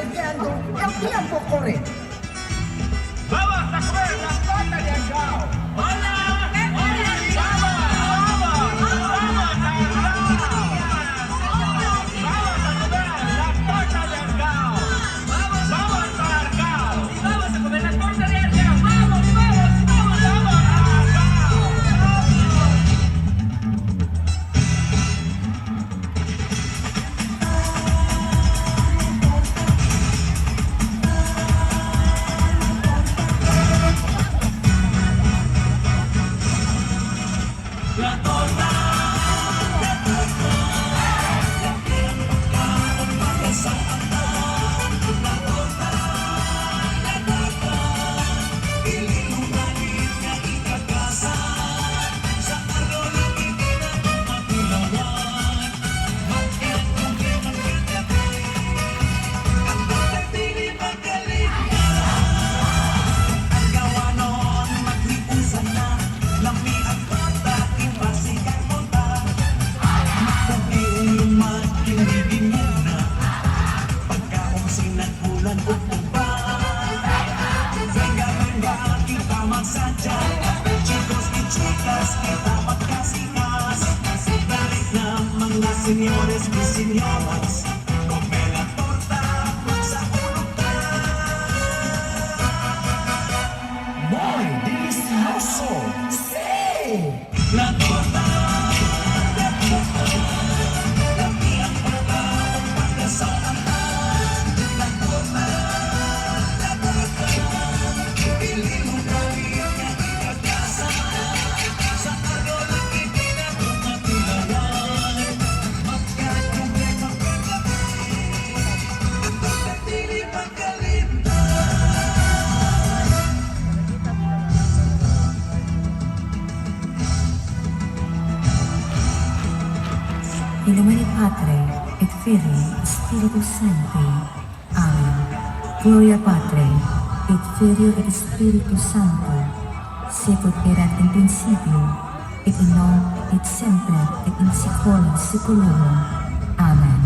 perdiendo y el tiempo corre. ¡Vamos a comer la torta de Argao! ¡Hola! ¡Hola! ¡Vamos! ¡Vamos! ¡Vamos a Argao! ¡Vamos a comer la torta de Argao! ¡Vamos! ¡Vamos a Argao! ¡Y vamos a comer la torta de Argao! ¡Vamos! ¡Vamos! ¡Vamos! ¡Vamos a Argao! Señores y señoras, come la torta sa ulutan. ¡Muy delicioso! ¡Sí! La torta, la torta, lami ang pagkaon pagkasaan. La torta, la torta, dili mo gani nga ikagasa. Sa Argao lang na kumatilawan. Magkakumpe, magkakape, ang torta dili magkalimtan. In nomine Patri, et Filii, et Spiritus Sancti. Amen. Gloria Patri, et Filio, et Spiritus Sancto, sicut erat in principio, et in nunc, et semper, et in saeculum saeculorum. Amen.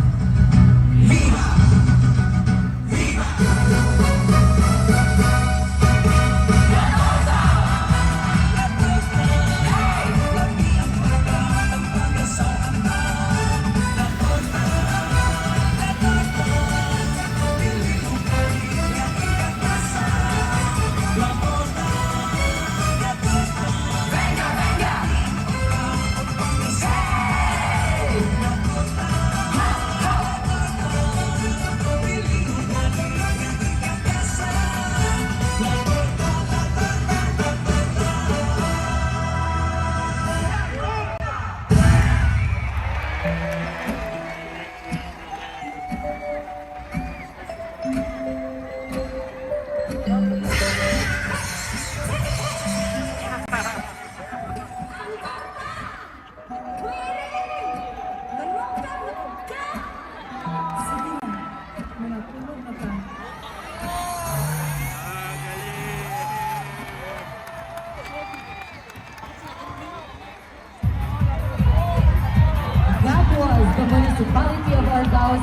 Sige na, mangatulog na ta. That was the municipality of Argao's